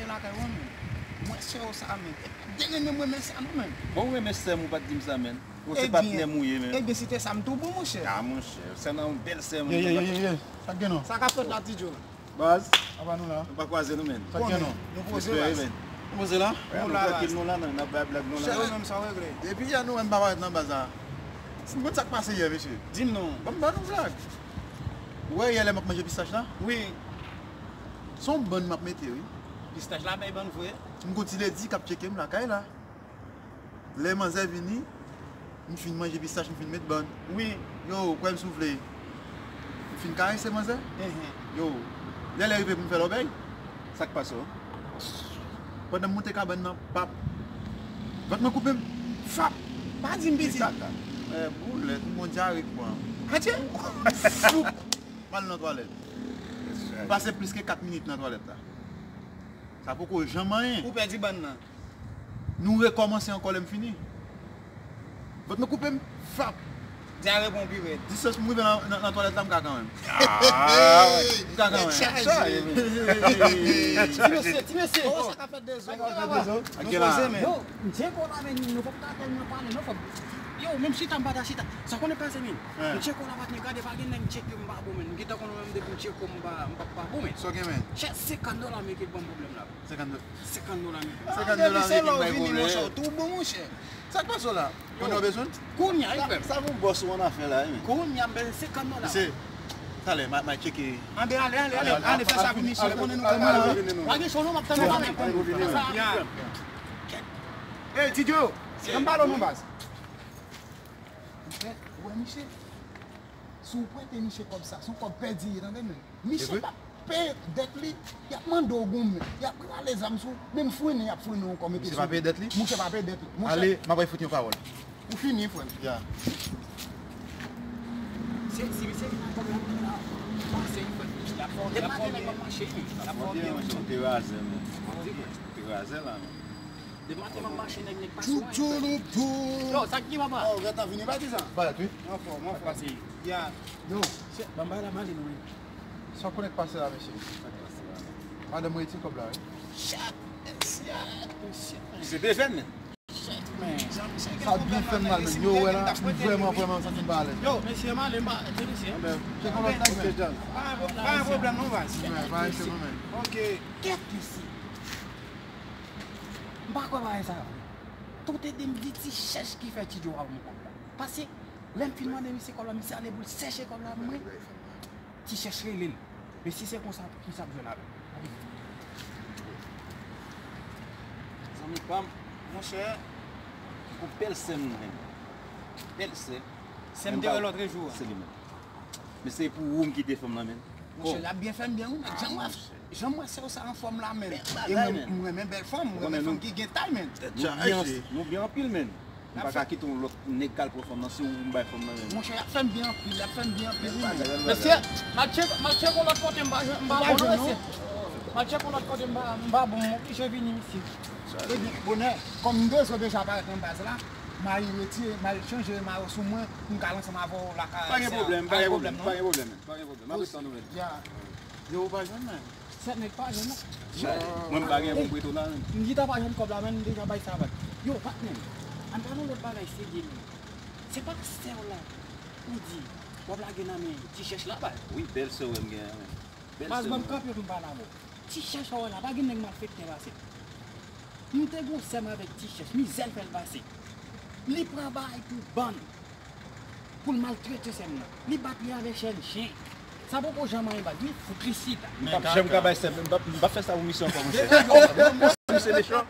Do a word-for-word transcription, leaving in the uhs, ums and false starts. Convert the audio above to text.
lakay ou, men. Mwen sè w sa, men. Derenmen mwen, men sa, non, men. Bon, ou renmen sè m, ou pa t di m sa, men. Ou se patnè m ou ye, men. Ebyen, si te sa, m tou bon, monchè. Ah, monchè, sè nan yon bèl sè, men. Ye, ye, ye, ye, ye. Sa k gen non? Sa k ap fèt la, Ti Djo? Baz. Apa nou la? Nou pa kwaze nou, men. Sa k gen non? Nou poze, baz. Nou poze la? Wi, nou la, trankil, nou la, nan, n ap bay blag, nou la. Chè, ou menm, sa w regle? Depi yè nou wè m pa parèt nan baz la. Si m konn sa k pase yè, mesye. Di m non. Ban m ba nou blag. Ou wè yè lè m ap manje pistach la? Wi. Se yon bann m ap mete, wi. Pistach la bay bann vre? M gon ti ledi k ap tcheke m lakay la. Lè manzè vini, m fin manje pistach, m fin met bann. Wi. Yo, kwè m si w vle. M fin karese manzè. Enhen. Yo, lè lè rive pou m fè lòbèy, sa k pase w? Pandan m moute kabann nan, pap. Vant mwen koupe m. Fap! Pa di m piti. Kaka. Eh, boulèt, m gon dyare k pran. Atye! Foup! M al nan twalèt. M pase plis ke kat minit nan twalèt la. Sa poko janm anyen. Ou pèdi bann nan. Nou rekòmanse ankò lè m fini. Vant mwen koupe m, fap. Dyare bon pi rèd. Distans pou m rive nan, nan, nan twalèt la, m ka kanmenm. Ah, m ka kanmenm. Chaje. Ti mesye, ti mesye. Oh, sa ka fè dezòd. Sa ka fè dezòd. Nou poze, men. Yo, m tcheke w la, men nou pap ka tèlman pale, non, fò m, yo, menm chita, m pa ta chita. Sa konnen pase, men. M tcheke w la, patnè, gade, pa gen nèg m tcheke m pa bon, men. M gentan konnen menm depi m tcheke w, m pa, m pa, pa bon, men. Sa w gen, men? Chè, senkant dola, men ki ban m pwoblèm la. Senkant dola. Senkant dola ameriken. Senkant dola ameriken bay pwoblèm. Monchè, ou tou bon, monchè. Sa k pase w la? Kounye a w bezwen? Kounye a, wi, frè m. Sa pou bòs ou an afè la, wi, men. Kounye a, m bezwen senkant dola. Mesye, talè, m a, m a tcheke. Anben, ale, ale, ale, ale, fè sa pou misye, konnen nou konnen la. Pa gen cho non, m ap tann ou kanmenm. Ya. Ey, Ti Djo, ann pale non, baz. Ou wè misye? Si w prete misye kòb sa, se yon kòb pèdi ye, tande, men. Misye p ap peye dèt li, y ap mande w goumen, y ap rale zam sou w, menm founen y ap founen w ankò, mete sou. Misye pa peye dèt li? Mouche pa peye dèt li. Mouche. Ale, m ap fout yon pawòl. Ou fini, frè m. Ya. Se, si misye vin ak pwoblèm la, pase yon frè m, y ap fè w, y ap fè w byen. Depi maten nèg m ap mache, wi. Y ap fè w byen, wi. Ou te razè, men. Ou te razè la, men. Depi maten m ap mache, nèg, nèg pa sou mwen, frè m. Yo, sa k gen, papa? Oh, gata vini, pa di sa. Parèt, wi. Anfòm, anfòm. Pase. Ya. Yo. Ban m bay la, m ale, non, men. Sa w konnen k pase la, mesye? Madanm mwen retire kòb la, wi. Shit, shit, shit. Se te fè, men. Shit, man. Sa byen fè m mal, men. Yo, wè la, m vrèman, vrèman santi m pa alèz. Yo, mesye, m ale, m pa, te mesye. Cheke yon lòt nèg, men. Pa gen pwoblèm, non, baz. Pa gen pwoblèm, men. Ok. Kèt isi. M pa kwè bagay sa vre. Tout ede m di ti chèch ki fè Ti Djo a ban m kòb la. Paske lè m fin mande misye kòb la, misye ale pou l chèche kòb la pou mwen. Ti chèch rele l. Men si se konsa, pou ki sa ap jwenn avè l? Zanmi pa m, monchè, gon bèl sè m, men. Bèl sè. Sè m te wè lòtrejou a. Se li menm. Men se pou ou m kite fanm nan, men. Monchè, l ap byen fè m byen, wi, men jan m wè, jan m wè sè w sa anfòm la, men. E mwen, m renmen bèl fanm, m renmen fanm ki gen tay, men. Nou byen, nou byen anpil, men. M pa ka kite yon lòt nèg k al pran fanm nan, se ou m bay fanm nan, men. Monchè, y ap fè m byen anpil, y ap fè m byen anpil, wi, men. Mesye, m al tcheke, m al tcheke yon lòt kote, m pa jwenn, m pa bon, non, mesye. M al tcheke yon lòt kote, m pa, m pa bon, m oblije vini, mesye. Ebyen, bonè, kòm m bezwen deja parèt nan baz la, m al retire, m al chanje mayo sou mwen, pou m ka al ansanm avè w lakay. Pa gen pwoblèm, pa gen pwoblèm, pa gen pwoblèm, pa gen pwoblèm. M ap ret tann ou, men. Ya. Yo, ou pa jwenn, men. Sèt nèg pa jwenn, non. Mwen, m pa gen pou m prete w la, men. M chita pa jwenn kòb la, men, m deja bay sa vag. Yo, patnè m, ann pale yon lòt bagay serye, men. Se pa sè w la ou di w ap lage nan men ti chèch la, baz? Wi, bèl sè w wè m gen an, men. Bèl sè w. Baz, ban m kanpe pou m pale avè w. Ti chèch ou wè la, pa gen nèg malfektè pase l. M te gon sè m avèk ti chèch, mizè l fè l pase. Li pran bagay pou bann. Pou l maltrete sè m nan. Li bat li avèk chèn chen. Sa poko janm anyen, baz. Li fout li chita. M p ap janm ka bay sè m. M p ap, m p ap fè sa pou misye ankò, monchè. Misye mechan.